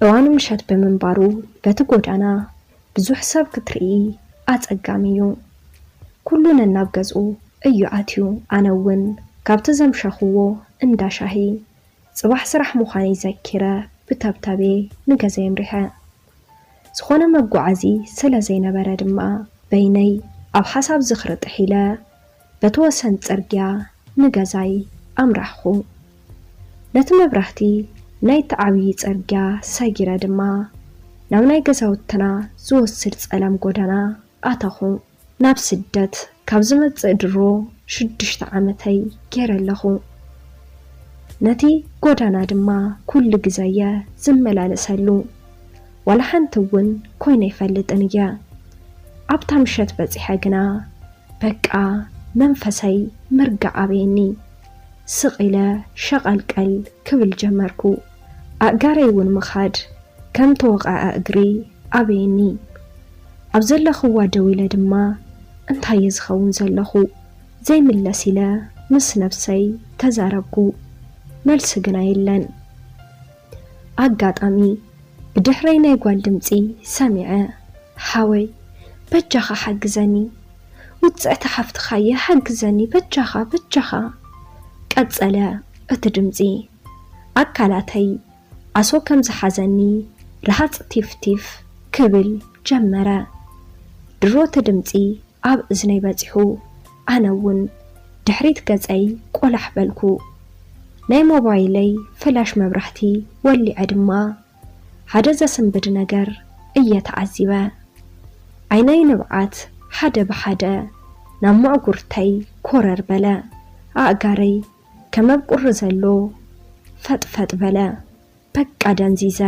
እዋኑ ምሸት ብምንባሩ በቲ ጎዳና ብዙሕ ሰብ ክትርኢ ኣጸጋሚ እዩ። ኩሉ ነናብ ገዝኡ እዩ ኣትዩ። ኣነ እውን ካብቲ ዘምሸኽዎ እንዳ ሻሂ ጽባሕ ስራሕ ምዃነይ ዘኪረ ብተብተቤ ንገዛይ ኣምሪሐ። ዝኾነ መጓዓዚ ስለ ዘይነበረ ድማ በይነይ ኣብ ሓሳብ ዝኽሪ ጥሒለ በቲ ወሰን ጽርግያ ንገዛይ ኣምራሕኹ። ነቲ መብራህቲ ናይቲ ዓብዪ ጽርግያ ሰጊረ ድማ ናብ ናይ ገዛውትና ዝወስድ ጸላም ጎደና ኣተኹ። ናብ ስደት ካብ ዝመጽእ ድሮ ሽዱሽተ ዓመተይ ገይረ ኣለኹ። ነቲ ጎደና ድማ ኩሉ ግዘየ ዝመላለሰሉ። ዋላ ሓንቲ እውን ኮይነ ኣይፈልጥን እየ። ኣብታ ምሸት በጺሐ ግና በቃ መንፈሰይ ምርጋዕ ኣበየኒ። ስቕ ኢለ ሸቐልቀል ክብል ጀመርኩ። ኣእጋረይ እውን ምኻድ ከም ተወቕዐ እግሪ ኣበየኒ። ኣብ ዘለኽዋ ደው ኢለ ድማ እንታይ እየ ዝኸውን ዘለኹ ዘይምለስ ኢለ ምስ ነብሰይ ተዛረብኩ። መልሲ ግና የለን። ኣጋጣሚ ብድሕረይ ናይ ጓል ድምፂ ሰሚዐ። ሓወይ በጃኻ ሓግዘኒ፣ ውፅዕቲ ሓፍትኻየ ሓግዘኒ በጃኻ በጃኻ። ቀጸለ እቲ ድምፂ። ኣካላተይ ዓሶ ከም ዝሓዘኒ ረሃፅ ቲፍ ቲፍ ክብል ጀመረ። ድሮ እቲ ድምፂ ኣብ እዝነይ በፂሑ። ኣነ እውን ድሕሪት ገፀይ ቆላሕ በልኩ። ናይ ሞባይለይ ፍላሽ መብራህቲ ወሊዐ ድማ ሓደ ዘስንብድ ነገር እየ ተዓዚበ። ዓይነይ ንብዓት ሓደ ብሓደ ናብ መዕጉርተይ ኮረር በለ። ኣእጋረይ ከም ኣብ ቁሪ ዘሎ ፈጥፈጥ በለ። በቃ ደንዚዘ።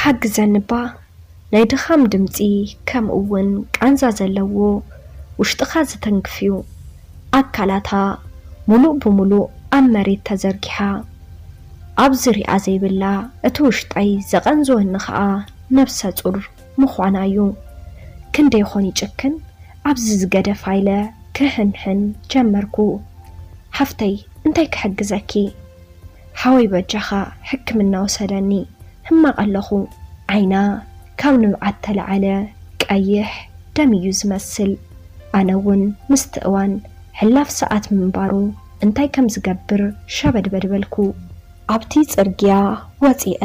ሓግዘኒ እባ። ናይ ድኻም ድምጺ ከምኡ እውን ቃንዛ ዘለዎ ውሽጥኻ ዝተንክፍ እዩ። ኣካላታ ሙሉእ ብሙሉእ ኣብ መሬት ተዘርጊሓ ኣብ ዝሪኣ ዘይብላ እቲ ውሽጠይ ዘቐንዝወኒ ኸኣ ነብሰ ጹር ምዃና እዩ። ክንደይ ኾን ይጭክን ኣብዚ ዝገደፋ ኢለ ክህንሕን ጀመርኩ። ሓፍተይ እንታይ ክሕግዘኪ? ሓወይ በጃኻ ሕክምና ውሰደኒ፣ ሕማቕ ኣለኹ። ዓይና ካብ ንብዓት ተለዓለ ቀይሕ ደም እዩ ዝመስል። ኣነ እውን ምስቲ እዋን ሕላፍ ሰዓት ምንባሩ እንታይ ከም ዝገብር ሸበድበድ በልኩ። ኣብቲ ጽርግያ ወጺአ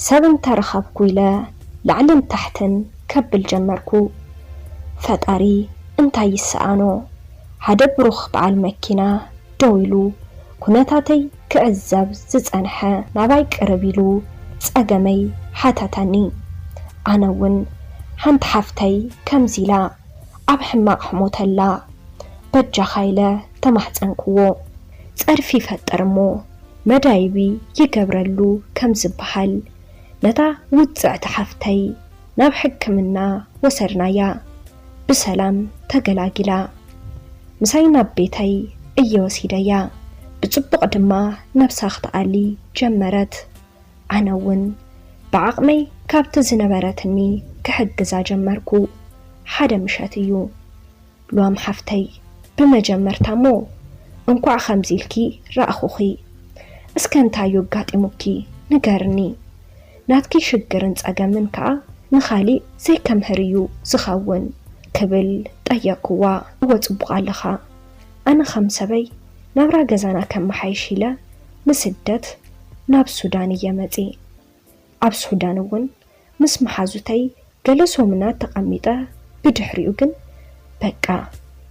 ሰብ እንተረኸብኩ ኢለ ላዕልን ታሕትን ከብል ጀመርኩ። ፈጣሪ እንታይ ይሰኣኖ? ሓደ ብሩኽ በዓል መኪና ደው ኢሉ ኩነታተይ ክዕዘብ ዝጸንሐ ናባይ ቅርብ ኢሉ ጸገመይ ሓተተኒ። ኣነ እውን ሓንቲ ሓፍተይ ከምዚ ኢላ ኣብ ሕማቕ ሕሞተላ በጃኻ ኢለ ተማሕጸንክዎ። ጸድፊ ይፈጥር እሞ መዳይቢ ይገብረሉ ከም ዝበሃል ነታ ውጽዕቲ ሓፍተይ ናብ ሕክምና ወሰድናያ። ብሰላም ተገላጊላ። ምሳይ ናብ ቤተይ እየ ወሲደያ። ብጽቡቕ ድማ ነብሳ ክትኣሊ ጀመረት። ኣነ እውን ብዓቕመይ ካብቲ ዝነበረትኒ ክሕግዛ ጀመርኩ። ሓደ ምሸት እዩ። ሉዋም ሓፍተይ፣ ብመጀመርታ እሞ እንኳዕ ከምዚ ኢልኪ ረኣኹኺ። እስከ እንታይ እዩ ኣጋጢሙኪ ንገርኒ። ናትኪ ሽግርን ጸገምን ከኣ ንኻሊእ ዘይከምህር እዩ ዝኸውን ክብል ጠየቅኩዋ። እወ ጽቡቕ ኣለኻ። ኣነ ከም ሰበይ ናብራ ገዛና ከመሓይሽ ኢለ ንስደት ናብ ሱዳን እየ መጺ። ኣብ ሱዳን እውን ምስ መሓዙተይ ገለ ሰሙናት ተቐሚጠ ብድሕሪኡ ግን በቃ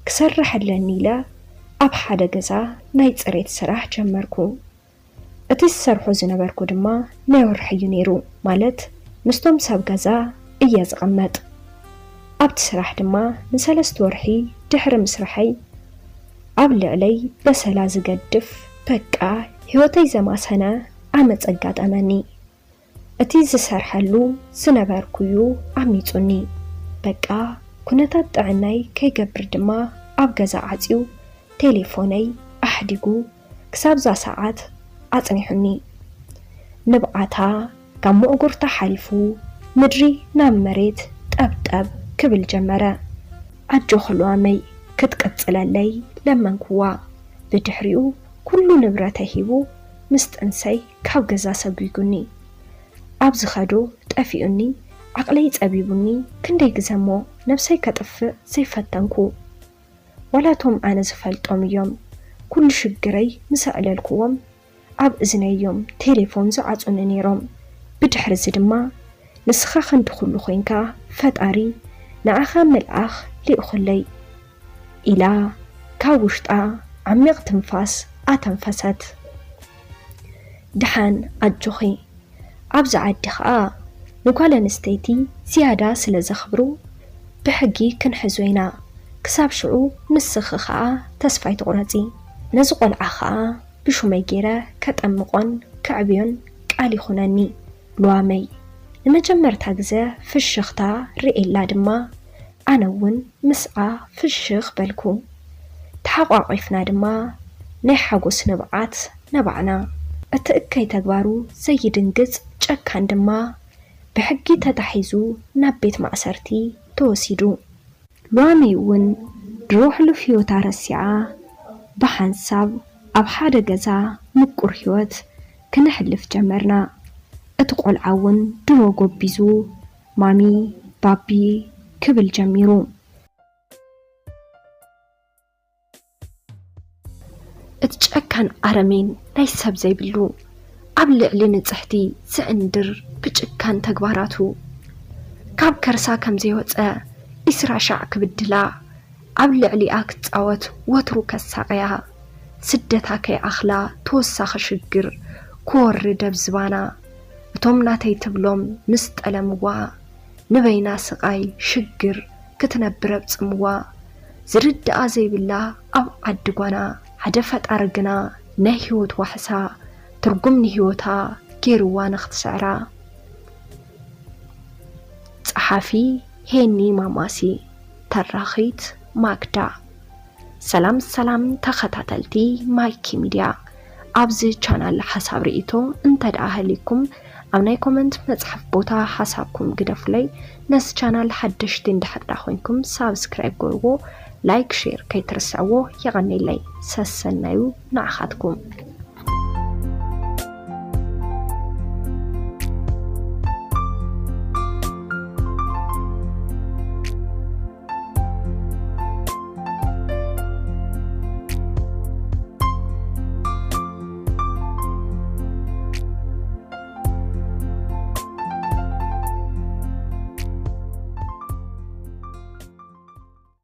ክሰርሕ ኣለኒ ኢለ ኣብ ሓደ ገዛ ናይ ጽሬት ስራሕ ጀመርኩ። እቲ ዝሰርሖ ዝነበርኩ ድማ ናይ ወርሒ እዩ ነይሩ፣ ማለት ምስቶም ሰብ ገዛ እየ ዝቕመጥ። ኣብቲ ስራሕ ድማ ንሰለስተ ወርሒ ድሕሪ ምስርሐይ ኣብ ልዕለይ በሰላ ዝገድፍ በቃ ህይወተይ ዘማሰነ ዓመፅ ኣጋጠመኒ። እቲ ዝሰርሐሉ ዝነበርኩዩ ኣሚጹኒ። በቃ ኩነታት ጥዕናይ ከይገብር ድማ ኣብ ገዛ ዓጽዩ ቴሌፎነይ ኣሕዲጉ ክሳብ እዛ ሰዓት ኣጽኒሑኒ። ንብዓታ ካብ መዕጉርታ ሓሊፉ ምድሪ ናብ መሬት ጠብጠብ ክብል ጀመረ። ኣጆኺ ሉዋመይ ክትቅጽለለይ ለመንኩዋ። ብድሕሪኡ ኩሉ ንብረተይ ሂቡ ምስ ጥንሰይ ካብ ገዛ ሰጒጉኒ። ኣብ ዝኸዶ ጠፊኡኒ፣ ዓቕለይ ጸቢቡኒ፣ ክንደይ ግዘ እሞ ነብሰይ ከጥፍእ ዘይፈተንኩ። ዋላ እቶም ኣነ ዝፈልጦም እዮም ኩሉ ሽግረይ ምስ ኣዕለልኩዎም፣ ኣብ እዝነይ እዮም ቴሌፎን ዝዓጹኒ ነይሮም። ብድሕሪ እዚ ድማ፣ "ንስኻ ክንዲ ኩሉ ኮይንካ፣ ፈጣሪ ንዓኻ መልኣኽ ልኢኹለይ" ኢላ ካብ ውሽጣ ዓሚቕ ትንፋስ ኣተንፈሰት። "ደሓን ኣጆኺ፣ ኣብዚ ዓዲ ኸኣ ንጓል ኣንስተይቲ ዝያዳ ስለ ዘኽብሩ፣ ብሕጊ ክንሕዞ ኢና። ክሳብ ሽዑ ንስኺ ኸኣ ተስፋ ኣይትቑረጺ። ነዚ ቖልዓ ኸኣ ብሹመይ ገይረ ከጠምቖን ከዕብዮን ቃል ይኹነኒ" ሉዋመይ። ንመጀመርታ ግዘ ፍሽኽታ ርእየላ ድማ፣ ኣነ እውን ምስኣ ፍሽኽ በልኩ። ተሓቋቒፍና ድማ ናይ ሓጎስ ንብዓት ነባዕና። እቲ እከይ ተግባሩ ዘይድንግጽ ጨካን ድማ ብሕጊ ተታሒዙ ናብ ቤት ማእሰርቲ ተወሲዱ። ሉዋመይ እውን ድሮ ሕሉፍ ህይወታ ረሲዓ፣ ብሓንሳብ ኣብ ሓደ ገዛ ምቁር ህይወት ክነሕልፍ ጀመርና። እቲ ቆልዓ እውን ድሮ ጎቢዙ ማሚ፣ ባቢ ክብል ጀሚሩ። እቲ ጨካን ኣረሜን ናይ ሰብ ዘይብሉ፣ ኣብ ልዕሊ ንጽሕቲ ዝዕንድር ብጭካን ተግባራቱ፣ ካብ ከርሳ ከም ዘይወጸ ዒስራ ሻዕ ክብድላ፣ ኣብ ልዕሊኣ ክጻወት ወትሩ ከሳቕያ፣ ስደታ ከይኣኽላ ተወሳኺ ሽግር ክወርድ ኣብ ዝባና፣ እቶም ናተይ ትብሎም ምስ ጠለምዋ፣ ንበይና ስቓይ ሽግር ክትነብር ኣብ ጽምዋ፣ ዝርድኣ ዘይብላ ኣብ ዓዲ ጓና፣ ሓደ ፈጣሪ ግና ናይ ህይወት ዋሕሳ፣ ትርጉም ንህይወታ ገይርዋ ንኽትስዕራ። ጸሓፊ ሄኒ ማማሲ፣ ተራኺት ማክዳ። ሰላም ሰላም ተኸታተልቲ ማይኪ ሚድያ፣ ኣብዚ ቻናል ሓሳብ ርእይቶ እንተ ደኣ ሃልይኩም ኣብ ናይ ኮመንት መጽሓፍ ቦታ ሓሳብኩም ግደፉለይ። ነዚ ቻናል ሓደሽቲ እንድሕር ደኣ ኮይንኩም ሳብስክራይብ ገርዎ፣ ላይክ ሼር ከይትርስዕዎ። የቐኔለይ። ሰሰናዩ ንዓኻትኩም።